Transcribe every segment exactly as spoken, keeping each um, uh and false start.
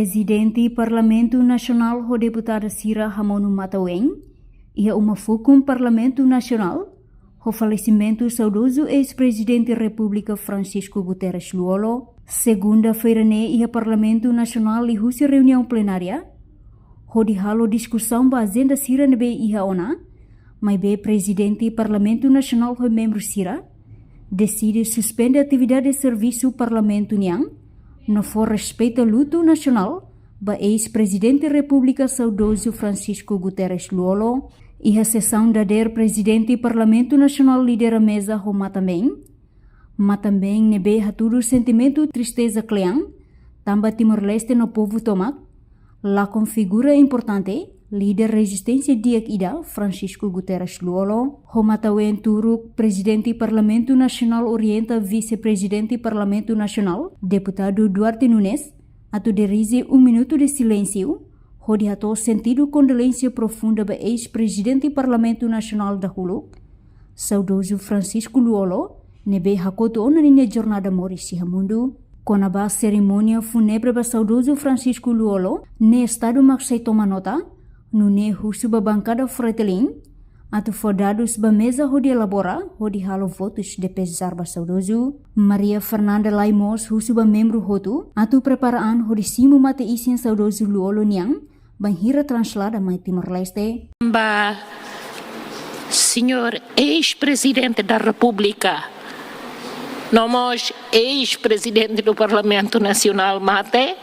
Prezidente Parlamentu Nasionál ho deputada sira hamonu matan-ween iha uma fukun Parlamentu Nasionál, ho falesimentu saudozu eis-Prezidente Repúblika Francisco Guterres Lú-Olo. Segunda-feira ne'e iha Parlamentu Nasionál liuhusi reuniaun plenária, hodi halo diskusaun ba ajenda sira ne'ebé iha ona, maibé Prezidente Parlamentu Nasionál ho membru sira deside suspende atividade servisu Parlamentu nian, no fó respeita lutu nasionál ba eis-Prezidente Repúblika saudozu Francisco Guterres Lú-Olo. Iha sesaun dadeer Prezidente Parlamentu Nasionál lidera meza ho matan-been. Matan-been ne'ebé hatudu sentimentu tristeza kle'an, tanba Timor-Leste no povu tomak lakon figura importante, líder rezisténsia di'ak ida, Francisco Guterres Lú-Olo. Ho matan-ween turuk, Prezidente Parlamentu Nasionál orienta Vise-Prezidente Parlamentu Nasionál, Deputadu Duarte Nunes, atu dirije um minuto de silêncio, hodi hato'o sentidu kondolénsia profunda ba eis-Prezidente Parlamentu Nasionál dahuluk, saudozu Francisco Lú-Olo, ne'ebé hakotu ona ninia jornada moris iha mundu. Kona-ba serimónia fúnebre ba saudozu Francisco Lú-Olo, ne'e Estadu mak sei toma nota, nune'e husu ba bankada Fretilin atu fó dadus ba meza hodi elabora, hodi halo votus de pezár ba saudozu. Maria Fernanda Lay mós husu ba membru hotu atu prepara an hodi simu mate-isin saudozu Lú-Olo nian, bainhira translada mai Timor-Leste. Ba señór eis-Prezidente da Repúblika, no mós eis-Prezidente do Parlamentu Nasionál mate,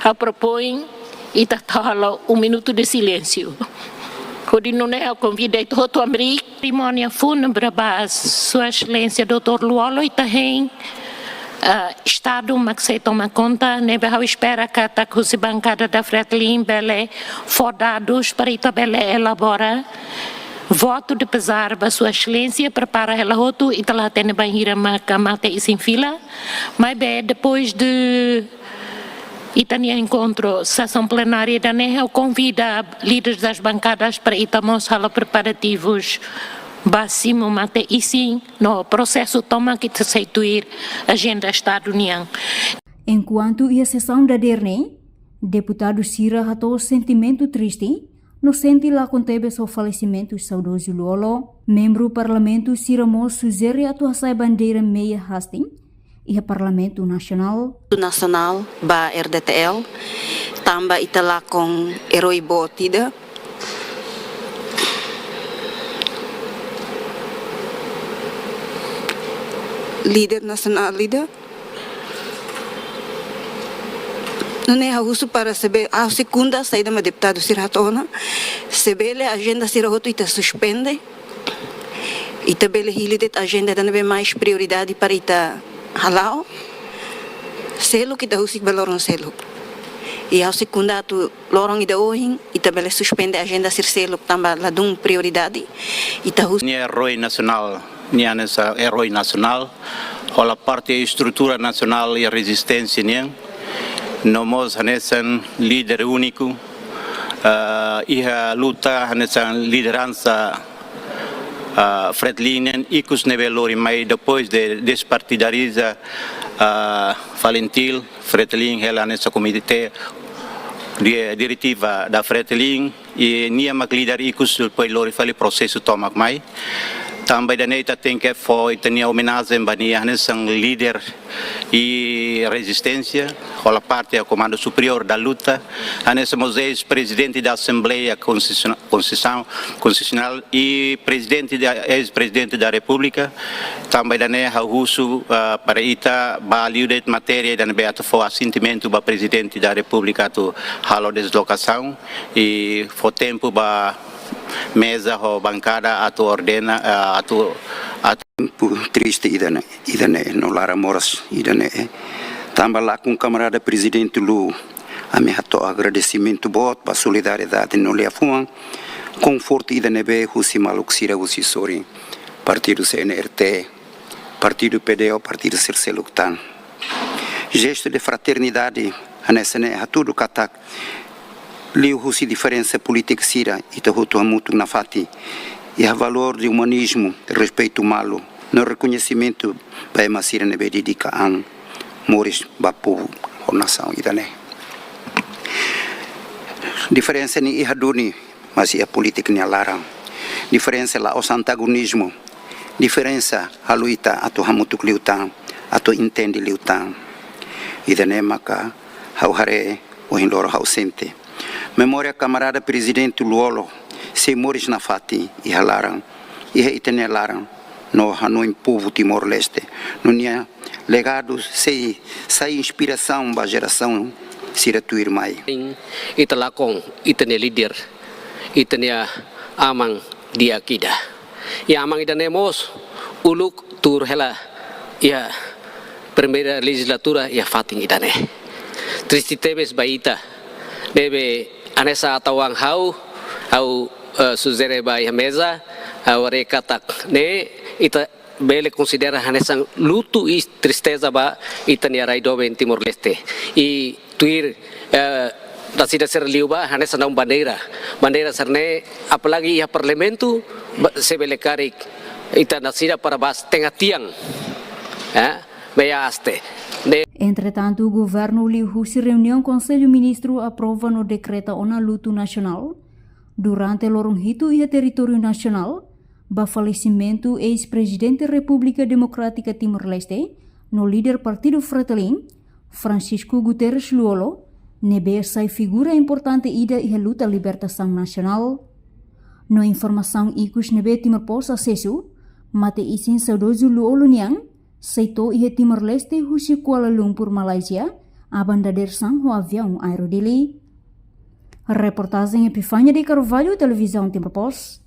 ha'u propoin ita halo um minuto de silêncio. Hodi nune'e ha'u konvida ita hotu hamriik. Serimónia fúnebre ba Sua Exelénsia doutór Lú-Olo ita hein, ah, Estadu mak sei toma konta, ne'ebé ha'u espera katak husi bankada da Fretilin bele fó dadus para ita bele elabora votu de pezár ba Sua Exelénsia, prepara hela hotu, ita la hatene bainhira maka mate-isin fila, maibé depois de ita-nia enkontru, sesaun plenária ida-ne'e, ha'u konvida líderes das bancadas para ita mós halo preparativus ba simu mate-isin, no prosesu tomak ita sei tuir ajenda Estadu nian. Enkuantu iha sesaun dadeer ne'e, deputadu sira hato'o sentimentu triste, no sente lakon tebes ho falesimentu saudozu Lú-Olo. Membru Parlamentu sira mós sujere atu hasa'e bandeira meia haastin iha Parlamentu Nasionál. Nasionál ba R D T L, tanba ita lakon eroi boot ida. Líder nasionál ida. Nune'e ha'u husu para se be-, ha'u sekunda saida mak deputadu sira hato'o ona. Se bele ajenda sira hotu ita suspende. Ita bele hili de'it ajenda ida ne'ebé mais prioridade para ita hala'o. Seluk ita husik ba loron seluk. I ha'u sekunda atu loron ida ohin, ita bele suspende ajenda sira seluk tanba ladún prioridade. Ita hus- Nia eroi nasionál, nia hanesan eroi nasionál, hola parte estrutura nasionál i rezisténsia nian. No mós hanesan líder úniku, ah, iha luta hanesan lideransa, ah, Fretilin nian, ikus ne'ebé lori mai depois de despartidariza, ah, Falintil, Fretilin hela hanesan komité de diretiva da Fretilin, i nia mak líder ikus depois lori fali prosesu tomak mai. Tanba ida-ne'e ita tenke fó ita-nia omenajen ba nia hanesan líder i rezisténsia, hola parte iha Komandu Superiór da Luta, hanesan mós eis-prezidente da Assembleia Constituição-, Constituição-, Constitucional i prezidente da, eis-prezidente da Repúblika. Tanba ida-ne'e ha'u husu, ah, para ita ba liu de'it matéria ida ne'ebé atu fó asentimentu ba Prezidente da Repúblika atu halo deslokasaun i fó tempu ba meza ho bankada atu ordena, ah, atu, atu. Tempu triste ida-ne'e, ida-ne'e, no laran moras ida-ne'e. Tanba lakon kamarada Prezidente Lú, ami hato'o agradesimentu boot ba solidariedade no liafuan, konfortu ida ne'ebé husi maluk sira husi sorin partidu C N R T, partidu P D O, partidu sira seluk tan. Jestu de fraternidade hanesan ne'e hatudu katak liuhusi diferensa polítika sira, ita hotu hamutuk nafatin iha valór de umanizmu, respeitu malu, no rekoñesimentu ba ema sira ne'ebé dedika an moris ba povu ho nasaun ida-ne'e. Diferensa ne'e iha duni, mas iha polítika nia laran. Diferensa la'ós antagonizmu. Diferensa halo ita atu hamutuk liután, atu entende liután. Ida-ne'e maka ha'u haree, ohin loron ha'u sente. Memória kamarada Prezidente Lú-Olo sei moris nafatin iha laran, iha ita-nia laran, no hanoin povu Timor-Leste. No nia legadu sei sai inspirasaun ba jerasaun sira tuirmai. Ita lakon ita-nia líder, ita-nia aman di'ak ida. I aman ida-ne'e mós uluk tuur hela iha primeira lejizlatura iha fatin ida-ne'e. Triste tebes ba ita. Ne'ebé hanesan atu ha'u, ha'u, eh, sujere ba iha meza, ha'u haree katak ne'e ita bele konsidera hanesan lutu i tristeza ba ita-nia rai doben Timor-Leste. I tuir, eh, nasida sira liu ba hanesan naun bandeira. Bandeira sira-ne'e, apalagi iha Parlamentu, ba, se bele karik ita nasida para bá tenga tiang. Eh, meia haste. Ne'e. Entretantu, governu liuhusi reuniaun Konsellu Ministru aprova no dekreta ona lutu nasionál durante loron hitu iha territóriu nasionál, ba falesimentu eis-Prezidente Repúblika Demokrátika Timor-Leste, no líder partidu Fretilin, Francisco Guterres Lú-Olo, ne'ebé sai figura importante ida iha luta libertasaun nasionál. No informasaun ikus ne'ebé Timor Post asesu, mate-isin saudozu Lú-Olo nian, sei to'o iha Timor-Leste husi Kuala Lumpur, Malázia, aban dadeer-saan ho aviaun Aero Dili. Reportajen Epifania de Carvalho, Televizaun Timor Post.